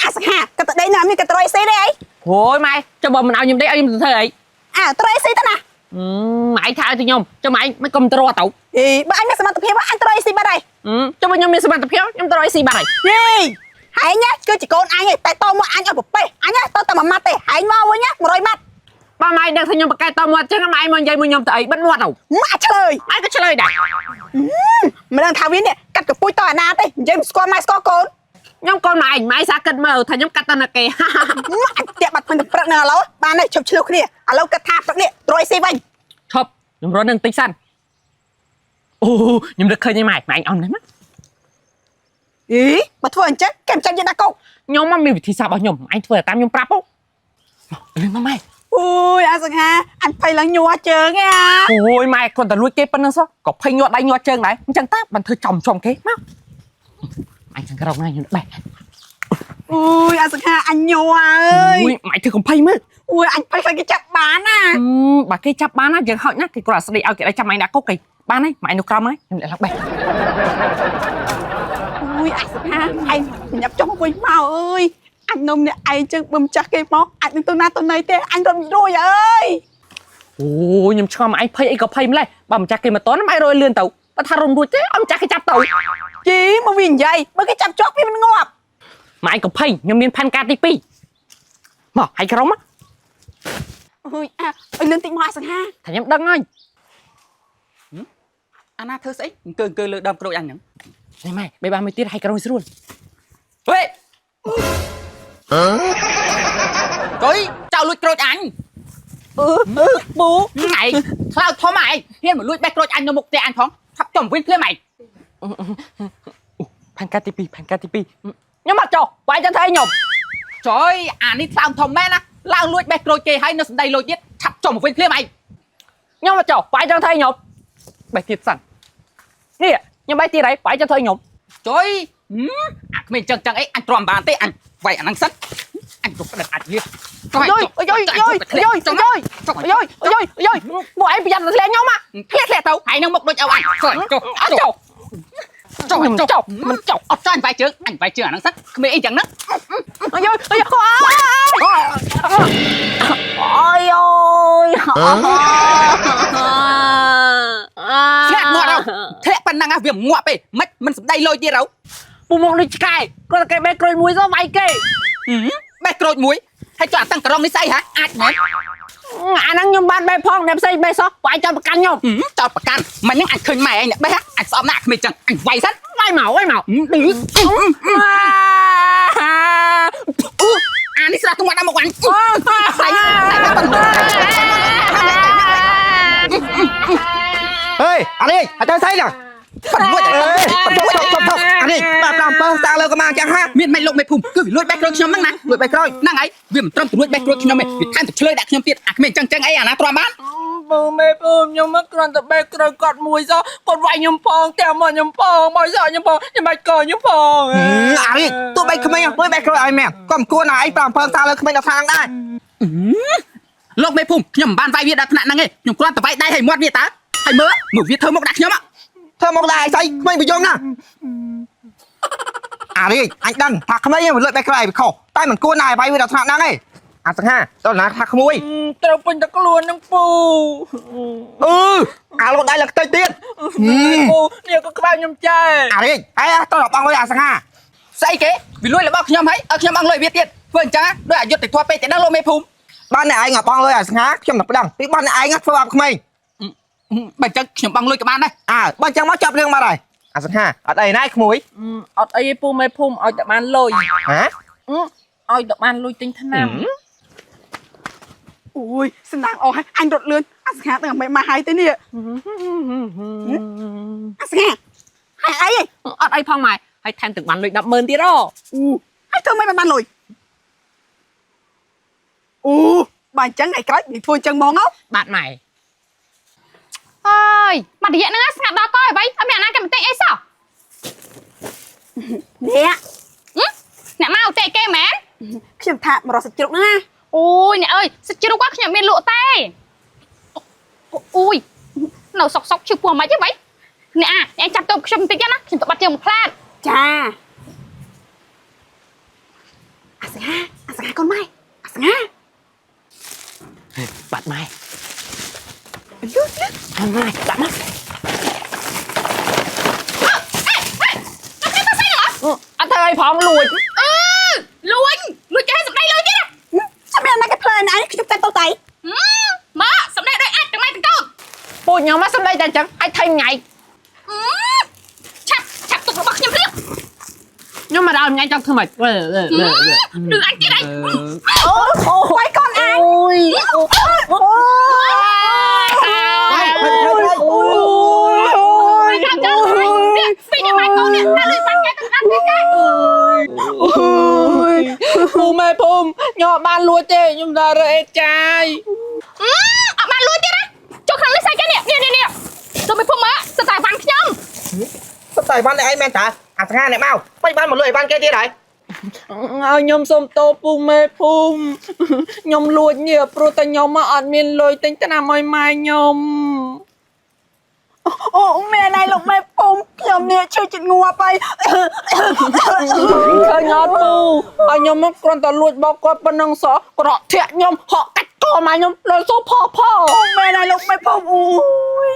អាសង្ហាក៏ទៅដេកណាមានកត្រយស៊ីទេអី អូយម៉ែចុះបើមិនឲ្យខ្ញុំដេកឲ្យខ្ញុំទៅធ្វើអី អើត្រយស៊ីទៅណា ម៉ែថាឲ្យទៅខ្ញុំចុះម៉ែមិនកុំត្រទៅ អីបើអញមានសមត្ថភាពអញត្រយស៊ីបាត់ហើយ ចុះបើខ្ញុំមានសមត្ថភាពខ្ញុំត្រឲ្យស៊ីបាត់ហើយ យីហែងគឺជាកូនអញឯងតែតមកអញឲ្យប្រពេះអញទៅតែមួយម៉ាត់ទេហែងមកវិញ100ម៉ាត់ បើម៉ែដឹងថាខ្ញុំប្រកែកតមាត់ចឹងម៉ែមកនិយាយមួយខ្ញុំទៅអីបិទមាត់ទៅ ម៉ាក់ឆ្លើយ ម៉ែក៏ឆ្លើយដែរ មិនដឹងថាវានេះកាត់កពុយតអាណាទេនិយាយមិនស្គាល់ម៉ែស្គាល់កូន ខ្ញុំកូនម៉ែម៉ែសាគិតមើលថាខ្ញុំកាត់ទៅណាគេ ម៉ាក់តាក់បាត់ភ្នែកព្រឹកនឹងឥឡូវបានហើយឈប់ឆ្លោះគ្នាឥឡូវគិតថាព្រឹកនេះត្រយស៊ីវិញ ឈប់ខ្ញុំរត់នឹងតិចសិនអូខ្ញុំនឹកឃើញឯម៉ែម៉ែអំនេះណា អីបើធ្វើអញ្ចឹងគេមិនចាំយើងដាក់កុក ខ្ញុំមកមានវិធីសាស្ត្ររបស់ខ្ញុំឯងធ្វើតាមខ្ញុំប្រាប់ហ៎លឿនមកម៉ែ អូយអាសង្ហាអញភ័យឡើងញ័រជើងឯអា អូយម៉ែគាត់តែលួចគេប៉ុណ្្នឹងសោះក៏ភ័យញាត់ដៃញាត់ជើងដែរអញ្ចឹងតាបានធ្វើចំចំគេមកអញខាងក្រោមណាខ្ញុំបេះ អូយអាសង្ហាអញញ័រអើយ អូយម៉ែធ្វើកំភៃមើល អូយអញភ័យខ្លាចគេចាប់បានណា បើគេចាប់បានណាយើងហោចណាគេគ្រាន់តែស្ដីឲ្យគេដែរចាំឯងដាក់គុកគេបានហើយម៉ែនៅក្រោមហើយខ្ញុំលាក់ឡើងបេះ អូយអាសង្ហាឯងញ៉ាប់ចុះវិញមកអើយអញនំអ្នកឯងចឹងបើម្ចាស់គេមកអញនឹងទៅណាទៅណីទេអញរត់មិនរួចអើយ អូយខ្ញុំឆ្ងល់ម៉ែឯងភ័យអីក៏ភ័យម្លេះបើម្ចាស់គេមកតន់ម៉ែរយលឿនទៅបើថារំរួចទេឲ្យម្ចាស់គេចាប់ទៅ ជីមកវានិយាយបើគេចាប់ជាប់វាមិនងាប់ ម៉ែឯងក៏ភ័យខ្ញុំមានផែនការទី2មកហើយក្រុម អូយអាឲ្យលឿនតិចមកអាសង្ហា ថាខ្ញុំដឹងហើយ អាណាធ្វើស្អីអង្គើអង្គើលើដើមក្រូចអញហ្នឹង នេះម៉ែបេបានមួយទៀតហើយក្រុមស្រួល ហេកុយចៅលួចក្រូចអញ អឺអឺពូ ឯងខ្លោចធំឯងហ៊ានមកលួចបេះក្រូចអញនៅមុខផ្ទះអញផងឆាប់ចំវិញភ្លាមឯង ផែនការទី2ផែនការទី2ខ្ញុំអត់ចុះវាយចឹងធ្វើអីខ្ញុំ ចុយអានេះខ្លោចធំមែនណាឡើងលួចបេះក្រូចគេហើយនៅសំដីលួចទៀតឆាប់ចំវិញភ្លាមឯង ខ្ញុំអត់ចុះវាយចឹងធ្វើអីខ្ញុំបេះទៀតសិននេះខ្ញុំបេះទៀតហើយវាយចឹងធ្វើអីខ្ញុំ ចុយអាក្មេងចឹងចឹងអីអញទ្រាំបានទេអញវាយអាហ្នឹងសិនអញទៅក្តិតអាចវា យយយយយយយយយយយយយយពួកឯងប្រយ័ត្នធ្លាក់ខ្ញុំ ធ្លាក់ធ្លាក់ទៅហើយនឹងមុខដូចឲ្យអញចុះចុះ អត់ចុះ ចុះ ខ្ញុំ ចុះ ចុះមិនចុះ អត់ចុះអញវាយជើងអញវាយជើងអាហ្នឹងសិនក្មេងអីចឹងហ្នឹង យយយអូយអូយ ធ្លាក់ងាត់ទៅធ្លាក់ប៉ុណ្ណឹងវាងាប់ទេមិនមិនសំដីលុយទៀតទៅ ពូមកដូចឆ្កែគាត់តែគេបេះក្រូចមួយសោះវាយគេ បេះក្រូចមួយហើយចុះអាតឹងក្រុងនេះស្អីហ่าអាចមែន អាហ្នឹងខ្ញុំបានបេះផងអ្នកផ្សេងបេះសោះវាយចោលប្រកាន់ខ្ញុំ ចោតប្រកាន់មិនហ្នឹងអញឃើញម៉ែឯងអ្នកបេះអញស្អប់ណាស់ក្មេងចឹងអញវាយសិន វាយមកវាយមក ឌឺអានេះស្រាក់ទុំអត់ដល់មកអញស្អីតែប៉ុណ្ណឹង ហេអានេះអត់ទៅស្អីណា ប៉ុណ្ណឹង អេឈប់ឈប់ឈប់ឈប់អានេះបាទ5បើតាលើក៏មកចឹងហា មានមិនលោកមេភូមិគឺវាលួចបេះក្រូចខ្ញុំហ្នឹងណា លួចបេះក្រូច ហ្នឹងហើយវាមិនត្រឹមតែលួចបេះក្រូចខ្ញុំទេវាថែមតែឆ្លើយដាក់ខ្ញុំទៀតអាក្មេងចឹងចឹងអីអាណាទ្រាំបាន ពូមេពូខ្ញុំមកគ្រាន់តែបេះក្រូចគាត់មួយសោះគាត់វាយខ្ញុំផងតែមកខ្ញុំផងមកសោះខ្ញុំផងខ្ញុំបាច់កខ្ញុំផង អានេះទោះបីក្មេងលួចបេះក្រូចឲ្យមែនក៏មិនគួរណាឯង5បើតាលើក្មេងដល់ខាងដែរ លោកមេភូមិខ្ញុំមិនបានវាយវាដល់ថ្នាក់ហ្នឹងទេខ្ញុំគ្រាន់តែវាយដៃឲ្យមាត់វាតើហើយមើលមើលវាធ្វើមុខដាក់ខ្ញុំ ធ្វើមកដែរស្អីក្មេងបយងណាអានេះអញដឹងថាក្មេងលួចបេះក្រូចឲ្យវាខុសតែមិនគួរណាឲ្យវាយវាដល់ថ្នាក់ហ្នឹងឯងអាសង្ហាដល់ណាថាក្មួយ ត្រូវពេញតែខ្លួននឹងពូ អឺអាលោកដៃលើខ្ទេចទៀត ពូនេះក៏ក្បាលខ្ញុំចែ អានេះហើយតើបងលុយអាសង្ហា ស្អីគេវាលួចរបស់ខ្ញុំហើយឲ្យខ្ញុំអង់លុយវាទៀតធ្វើអញ្ចឹងដូចអយុត្តិធម៌ពេកតែដល់លោកមេភូមិ បានអ្នកឯងបងលុយអាសង្ហាខ្ញុំនឹងប្តឹងពីបានអ្នកឯងធ្វើបាបក្មេង បើអញ្ចឹងខ្ញុំបង់លុយក៏បានដែរ អើបើអញ្ចឹងមកចាប់រឿងបាត់ហើយអាសង្ហាអត់អីណាក្មួយ អត់អីទេពូមេភូមិឲ្យតែបានលុយ ហ៎ ឲ្យតែបានលុយទិញថ្នាំ អូយសំណាងអស់ហើយអញរត់លឿនអាសង្ហាទាំងមិនមកហើយទេនេះអាសង្ហាហើយអីហី អត់អីផងម៉ែហើយថែមទាំងបានលុយ100000ទៀតអូ អូហើយធ្វើមិនបានលុយអូបើអញ្ចឹងថ្ងៃក្រោយនិយាយធ្វើអញ្ចឹងហ្មងហ៎ បាទម៉ែ អើយមួយរយៈហ្នឹងស្ងាត់ដល់កអ្វីអត់មានអាណាគេបន្តិចអីសោះ នេះ អ្នកមកចេះគេមែន ខ្ញុំថាមករកសាច់ជ្រុកហ្នឹងណា អូយអ្នកអើយសាច់ជ្រូកខ្ញុំមានលក់ទេអូយនៅសុកសុកឈឺពោះមិនហីអ្វីអ្នកអាអ្នកចាប់ទៅខ្ញុំបន្តិចណាខ្ញុំទៅបាត់ជើងមួយផ្លែត ចា ដាក់មកអត់ធ្វើឲ្យផងលួច អឺលួចលួចគេឲ្យសម្ដីលុយទៀតណា ចាំមានណាគេផ្លែឯងខ្ញុំតែតតៃ មកសម្ដីដោយអាចទាំងម៉ែទាំងកូន ពូខ្ញុំមកសម្ដីតែអញ្ចឹងអាចថៃថ្ងៃ ឆាប់ឆាប់ទុករបស់ខ្ញុំភ្លាម ខ្ញុំមកដល់ថ្ងៃចង់ធ្វើម៉េច ឬអញទៀតឯង អូអូវាយកូនអញ អូយ អូ អូយ ចាំចាំនេះពីនេះម៉ែកូននេះថាលុយបាត់គេទាំងអស់ទេគេ អូយពូម៉ែភូមិខ្ញុំអត់បានលួចទេខ្ញុំដល់រើអេតចាយ អត់បានលួចទៀតណាចូលក្នុងនេះស្អីគេនេះនេះនេះនេះចូលไปភូមិមកសិតតែវ៉ាន់ខ្ញុំ សុទ្ធតែបានឯងមែនតាអាសង្ហាអ្នកមកមិនបានមកលួចឲ្យបានគេទៀតហើយ ឲ្យខ្ញុំសុំទោសពូមេភូមិខ្ញុំលួចនេះព្រោះតែខ្ញុំមកអត់មានលុយទិញថ្នាំឲ្យម៉ែខ្ញុំ អូមែនហើយលោកមេពុំខ្ញុំនេះឈឺចិត្តងាប់ហើយ ឃើញអត់ពូឲ្យខ្ញុំមកគ្រាន់តែលួចបោកគាត់ប៉ុណ្ណឹងសោះក្រក់ធាក់ខ្ញុំហក់កាច់កម៉ែខ្ញុំលើសូផផ អូមែនហើយលោកមេពុំអូយ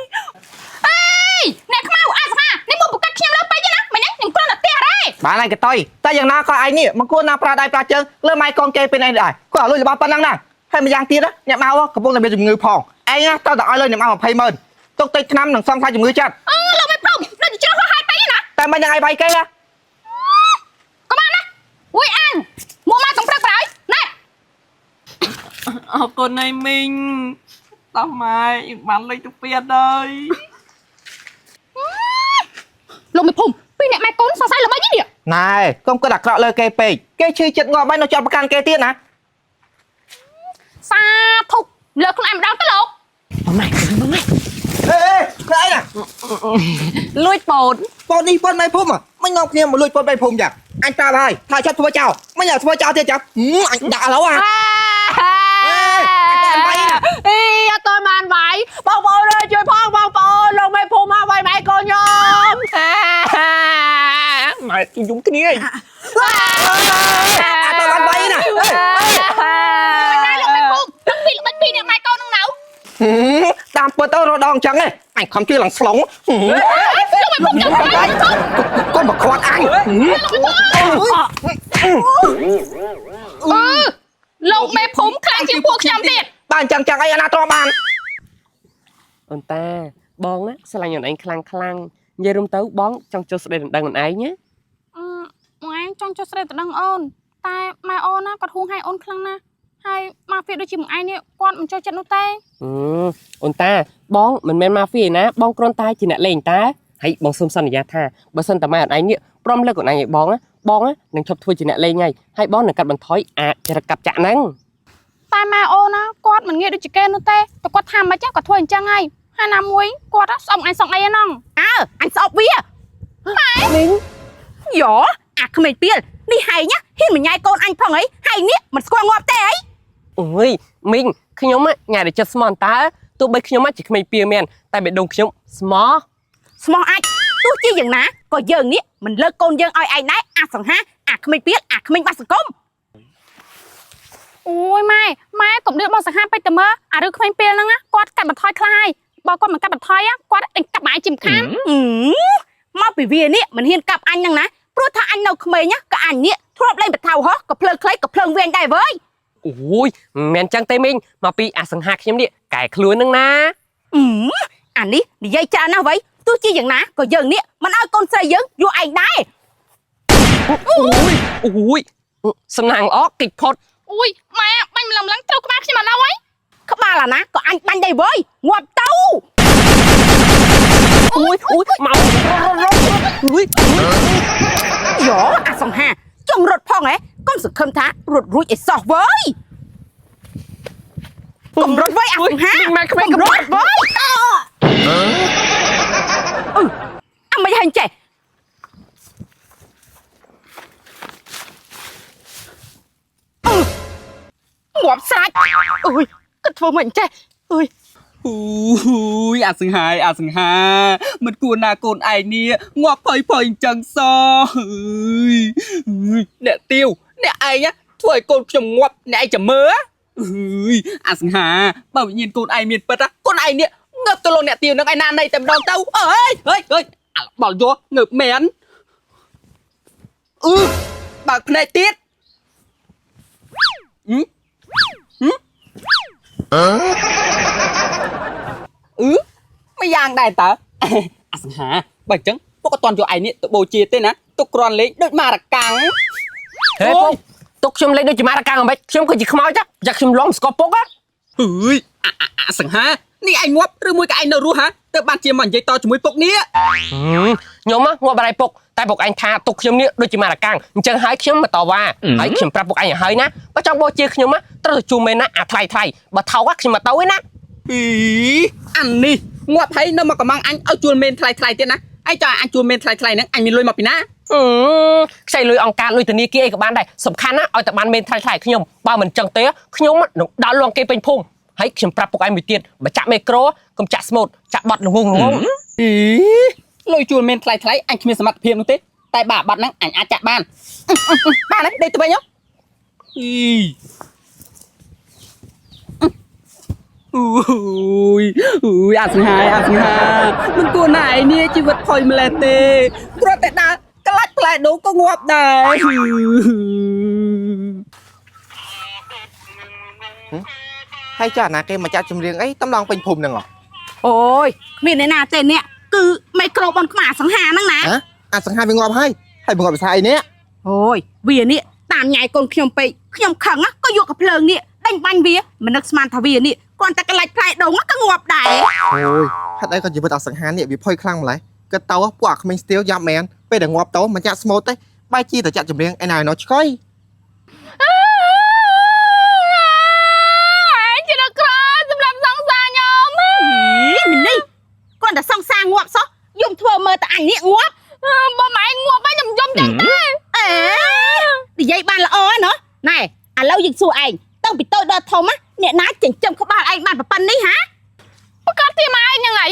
អេអ្នកខ្មៅអាសហានេះមកប្រកាសខ្ញុំលើពេកណាមិនហ្នឹងខ្ញុំគ្រាន់តែផ្ទះទេ បានហើយកតុយតែយ៉ាងណាក៏ឯងនេះមិនគួរណាប្រើដៃប្រើជើងលើម៉ែកូនគេពេលឯងដែរគាត់ឲ្យលុយរបស់ប៉ុណ្ណឹងណាហើយម្យ៉ាងទៀតអ្នកមកកំពុងតែមានជំងឺផងឯងតើតឲ្យលុយអ្នកមក20ម៉ឺនទុកតិចឆ្នាំនឹងសងថ្លៃជំងឺចិត្ត អឺលោកមេភូមិដូចជ្រើសហោះហើយពេកណា តែមិនយ៉ាងឯងវាយគេណា ក៏បានណាអួយអញមកមកសំព្រឹកប្រហើយណែ អរគុណឯមីងតោះម៉ែបានលុយទៅពៀតហើយ លោកមេភូមិពីអ្នកម៉ែកូនសង្ស័យល្បិចនេះ ណែកុំគិតអាក្រក់លើគេពេកគេឈឺចិត្តងាប់ហើយនៅជាប់ប្រកាន់គេទៀតណា សាធុកលើខ្លួនឯងម្ដងទៅលោក ម៉ែម៉ែ អេអេខ្លួនឯងណា លួចពោត ប៉ុននេះប៉ុនម៉ែភូមិមិនងំគ្នាមកលួចប៉ុនម៉ែភូមិយ៉ាងអញប្រាប់ហើយថាចាប់ធ្វើចោលមិនឲ្យធ្វើចោលទៀតចាំអញដាក់ឥឡូវអា អេអត់តបានវាយបងប្អូនអើយជួយផងបងប្អូនលោកមេភូមិមកវាយម៉ែកូនខ្ញុំម៉ែយំគ្នា អត់តបានវាយណា តែលោកមេភូមិនឹងពីល្បិចពីអ្នកម៉ែកូននឹងនៅ តាមពិតទៅរដងអញ្ចឹងឯងអញខំជឿឡើងស្លង លោកមេភូមិចាំទៅ កុំមកខាត់អញ អឺលោកមេភូមិខ្លាំងជាងពួកខ្ញុំទៀត បានចឹងចឹងអីអាណាទ្រាំបាន អូនតាបងណាស្រឡាញ់អូនឯងខ្លាំងខ្លាំងនិយាយរួមទៅបងចង់ចុះស្ដីដណ្ដឹងអូនឯងណា អឺម៉ែចង់ចុះស្រីតដឹងអូនតែម៉ែអូនណាគាត់ហួងហែងអូនខ្លាំងណាស់ហើយម៉ាហ្វៀដូចជាម៉ឯងនេះគាត់មិនចូលចិត្តនោះទេ អឺអូនតាបងមិនមែនម៉ាហ្វៀឯណាបងគ្រាន់តែជាអ្នកលេងតាហើយបងសូមសន្យាថាបើសិនតែម៉ែអូនឯងនេះព្រមលើកអូនឯងឲ្យបងណាបងណានឹងឈប់ធ្វើជាអ្នកលេងហើយហើយបងនឹងកាត់បន្ថយអាចរិតកាប់ចាក់ហ្នឹង តែម៉ែអូនណាគាត់មិនងាយដូចជាគេនោះទេតែគាត់ថាមិនចឹងគាត់ធ្វើអញ្ចឹងហើយហើយណាមួយគាត់ស្អប់អញសងអីហ្នឹង អើអញស្អប់វាម៉ែមីងយោអាក្មេងពីលនេះហែងណាហ៊ានមកញ៉ាយកូនអញផងអីហែងនេះមិនស្គាល់ងាប់ទេអី អូយមីងខ្ញុំណាញ៉ាំតែចិត្តស្មោះតើទោះបីខ្ញុំណាជាក្មេងពៀមែនតែបេះដូងខ្ញុំស្មោះ ស្មោះអាចទោះជាយ៉ាងណាក៏យើងនេះមិនលើកកូនយើងឲ្យឯងដែរអាសង្ហាអាក្មេងពីលអាក្មេងបាសសង្គម អូយម៉ែម៉ែកុំដៀលបងសង្ហាពេកតែមើលអារឿងក្មេងពេលហ្នឹងណាគាត់កាត់បន្ថយខ្លះហើយបើគាត់មិនកាត់បន្ថយគាត់ដេញកាប់ម៉ែជាមិនខាន អឺមកពីវានេះមិនហ៊ានកាប់អញហ្នឹងណាព្រោះថាអញនៅក្មេងណាក៏អញនេះធ្លាប់លេងបថៅហោះក៏ភ្លើងខ្លីក៏ភ្លើងវែងដែរវើយ អូយមិនមែនចឹងទេមីងមកពីអាសង្ហាខ្ញុំនេះកែខ្លួនហ្នឹងណា អឺអានេះនិយាយច្រើនណាស់វើយទោះជាយ៉ាងណាក៏យើងនេះមិនឲ្យកូនស្រីយើងយកឯងដែរ អូយអូយសំណាងល្អកិច្ចផុត អូយម៉ែបាញ់ម្លឹងម្លឹងត្រូវក្បាលខ្ញុំអត់ដល់ហើយ ក្បាលអាណាក៏អញបាញ់ដែរវើយងាប់ទៅ អូយអូយមកអូយ យោអាសង្ហាចង់រត់ផងហ៎កុំសង្ឃឹមថារត់រួចឲ្យសោះវើយកុំរត់វើយអាសង្ហា ម៉ែក្មេង កុំរត់វើយអឺអាមិនហែងចេះអឺងាប់ស្រាច់អើយគិតធ្វើមិនចេះអើយ អូយអាសង្ហាអាសង្ហាមិនគួរណាកូនឯងនេះងាប់ផុយផុយអញ្ចឹងសោះអើយអើយអ្នកទាវអ្នកឯងណាធ្វើឲ្យកូនខ្ញុំងាប់អ្នកឯងចាំមើលអើយអាសង្ហាបើវិញ្ញាណកូនឯងមានពិតណាកូនឯងនេះ ងើបទៅលោកអ្នកទាវនឹងឯណាណៃតែម្ដងទៅអើយហេយហេយអាបល់យកងើបមែនអឺបើកភ្នែកទៀតអឺហឹអឺមិនយ៉ាងដែរតើអាសង្ហាបើអញ្ចឹងពុកអត់តន់យកឯនេះទៅបូជាទេណាទុកគ្រាន់លេងដូចម៉ារកាំង ហេពុកទុកខ្ញុំលេងដូចជាម៉ារកាំងហ្មងខ្ញុំគឺជាខ្មោចយ៉ាខ្ញុំលំស្គាល់ពុកហ៎ អើយអាសង្ហានេះឯងងាប់ឬមួយក៏ឯងនៅរស់ហ่าទៅបានជាមកនិយាយតជាមួយពុកនេះ ខ្ញុំងាប់បារៃពុកតែពុកឯងថាទុកខ្ញុំនេះដូចជាម៉ារកាំងអញ្ចឹងហើយខ្ញុំមកតវ៉ាហើយខ្ញុំប្រាប់ពុកឯងឲ្យហើយណាបើចង់បូជាខ្ញុំត្រូវទៅជួមេណាអាថ្លៃថ្លៃបើថោកខ្ញុំមកទៅឯណា អីអានេះងាប់ហើយនៅមកកំងអញឲ្យជួលមេនថ្លៃថ្លៃទៀតណាឯងចង់អញជួលមេនថ្លៃថ្លៃហ្នឹងអញមានលុយមកពីណា ខ្ចីលុយអង្គការលុយធនាគារអីក៏បានដែរសំខាន់ណាឲ្យតែបានមេនថ្លៃថ្លៃខ្ញុំបើមិនចឹងទេខ្ញុំនឹងដើរលងគេពេញភូមិហើយខ្ញុំប្រាប់ពុកឯងមួយទៀតបើចាក់មេក្រូកុំចាក់ស្មូតចាក់បត់ល្ងងល្ងង អីលុយជួលមេនថ្លៃថ្លៃអញគ្មានសមត្ថភាពនោះទេតែបាបាត់ហ្នឹងអញអាចចាក់បានបានហើយដេកទៅវិញហ៎អីអូយអូយអាសង្ហាអាសង្ហាមិនគួរណាឯនេះជីវិតផុយម្លេះទេគ្រាន់តែដើរក្លាច់ផ្លែដូងក៏ងាប់ដែរ ហើយចាអាណាគេមកចាក់ចម្រៀងអីតំឡងពេញភូមិហ្នឹងហ៎ អូយគ្មានអ្នកណាទេអ្នកគឺមេក្រូបនខ្មាសង្ហាហ្នឹងណា ហ៎អាសង្ហាវាងាប់ហើយហើយវាងាប់ភាសាអីនេះ អូយវានេះតាមញ៉ៃកូនខ្ញុំពេកខ្ញុំខឹងណាក៏យកកាភ្លើងនេះដេញបាញ់វាមិននឹកស្មានថាវានេះគ្រាន់តែកលាច់ផ្លែដូងក៏ងាប់ដែរ អូយហេតុអីក៏ជីវិតអាសង្ហានេះវាផុយខ្លាំងម្ល៉េះគិតទៅពួកអាក្មេងស្ទាវយ៉ាប់មែនពេលដែលងាប់ទៅមិនចាក់ស្មូតទេបែរជាទៅចាក់ចម្រៀងឯណាឯណោះឆ្កុយ ឯងជាដល់ក្រសម្រាប់សង្សារខ្ញុំ អីមីនេះគ្រាន់តែសង្សារងាប់សោះយំធ្វើមើលតែអញនេះងាប់ បើម៉ែងាប់ហើយខ្ញុំយំចឹងទេ អេនិយាយបានល្អណោះណែឥឡូវយើងសួរឯងតាំងពីតូចដល់ធំណាអ្នកណាចិញ្ចឹមក្បាលឯងបានប៉ុណ្ណេះហា ប្រកាសទីម៉ែឯងហ្នឹងហើយ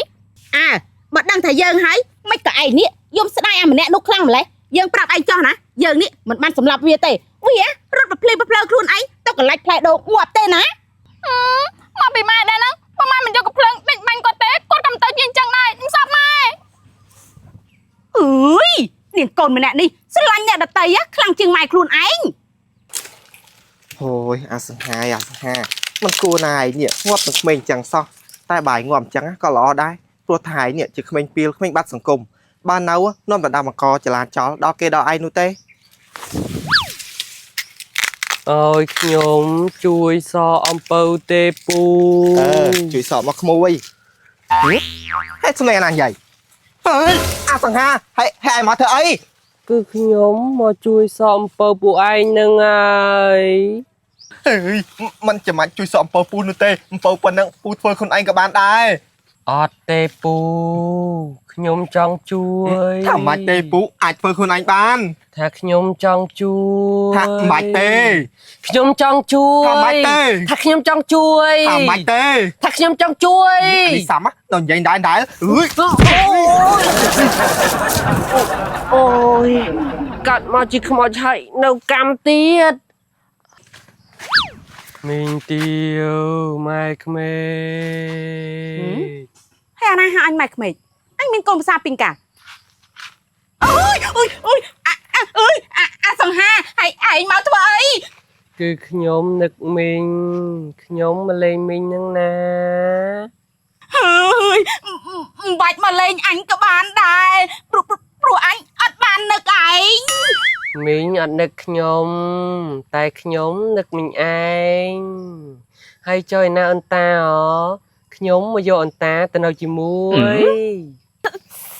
អើបើដឹងថាយើងហើយមិនក៏ឯងនេះយំស្ដាយអាម្នាក់នោះខ្លាំងម្ល៉េះយើងប្រាប់ឯងចោះណាយើងនេះមិនបានសម្លាប់វាទេវារត់ប្រភ្លីប្រភ្លើខ្លួនឯងទៅកន្លាច់ផ្លែដូងងាប់ទេណា មកពីម៉ែដែរហ្នឹងបើម៉ែមិនយកកំភ្លើងដេញបាញ់គាត់ទេគាត់ក៏មិនទៅជាអញ្ចឹងដែរខ្ញុំសប់ម៉ែ អើយនាងកូនម្នាក់នេះស្រឡាញ់អ្នកដតីខ្លាំងជាងម៉ែខ្លួនឯង អូយអាសង្ហាអាសង្ហាមិនគួរណាឯនេះងាប់នឹងក្មេងអញ្ចឹងសោះតែបើឯងងាប់អញ្ចឹងក៏ល្អដែរព្រោះថាឯងនេះជាក្មេងពីលក្មេងបាត់សង្គមបើនៅនាំដណ្ដើមអង្គចលាចលដល់គេដល់ឯងនោះទេ អើយខ្ញុំជួយសអំពៅទេពូ អឺជួយសอบមកក្មួយហេតុសម្លេងអាណានិយាយហើយអាសង្ហាហើយហើយឯងមកធ្វើអី គឺខ្ញុំមកជួយសអំពៅពួកឯងនឹងហើយ ហេมันចាំបាច់ជួយសอบអំពៅពូនោះទេអំពៅប៉ុណ្ណឹងពូធ្វើខ្លួនឯងក៏បានដែរ អត់ទេពូខ្ញុំចង់ជួយ ថាមិនបាច់ទេពូអាចធ្វើខ្លួនឯងបាន ថាខ្ញុំចង់ជួយ ថាមិនបាច់ទេ ខ្ញុំចង់ជួយ ថាមិនបាច់ទេ ថាខ្ញុំចង់ជួយ ថាមិនបាច់ទេ ថាខ្ញុំចង់ជួយ នេះសាំដល់និយាយដែរដែរអើយ អូយកាត់មកជាខ្មោចហើយនៅកម្មទៀតមីងទាវម៉ែក្មេក ហើយអាណាហៅអញម៉ែក្មេកអញមានកូនភាសាពីងកាអូយអូយអូយអាអាអើយអាអាសង្ហាហើយឯងមកធ្វើអី គឺខ្ញុំនឹកមីងខ្ញុំមកលេងមីងហ្នឹងណា ហើយមិនបាច់មកលេងអញក៏បានដែរព្រោះព្រោះអញអត់បាននឹកឯង មីងអត់នឹកខ្ញុំ តែខ្ញុំនឹកមីងឯងហើយចុយណាអន្តាអខ្ញុំមកយកអន្តាទៅនៅជាមួយ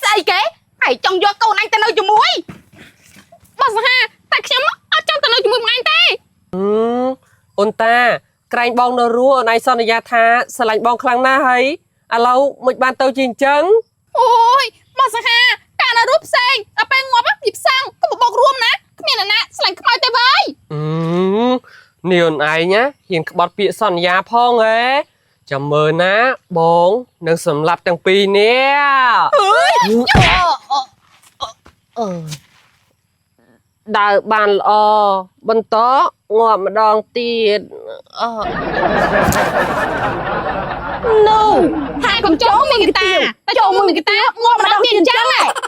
ស្អីគេហើយចង់យកកូនអញទៅនៅជាមួយ បងសហាតែខ្ញុំអត់ចង់ទៅនៅជាមួយម៉ែទេ អូនតាក្រែងបងនៅរស់អូនឯងសន្យាថាស្រឡាញ់បងខ្លាំងណាស់ហើយឥឡូវមិនបានទៅជាអញ្ចឹង អូយបងសហាកាលនៅរស់ផ្សេងដល់ពេលងាប់វាផ្សងកុំបបោករួមណាគ្មានអ្នកណាស្រឡាញ់ខ្មោចទេវើយ អឺនេះអូនឯងណាហ៊ានក្បត់ពាក្យសន្យាផងហ៎ចាំមើលណាបងនឹងសម្លាប់ទាំងពីរនេះដើរបានល្អបន្តងាប់ម្ដងទៀតអឺ នោះថាកុំ ចូលមួយកតាតែចូលមួយកតាងាប់ម្ដងទៀតអញ្ចឹងហ៎។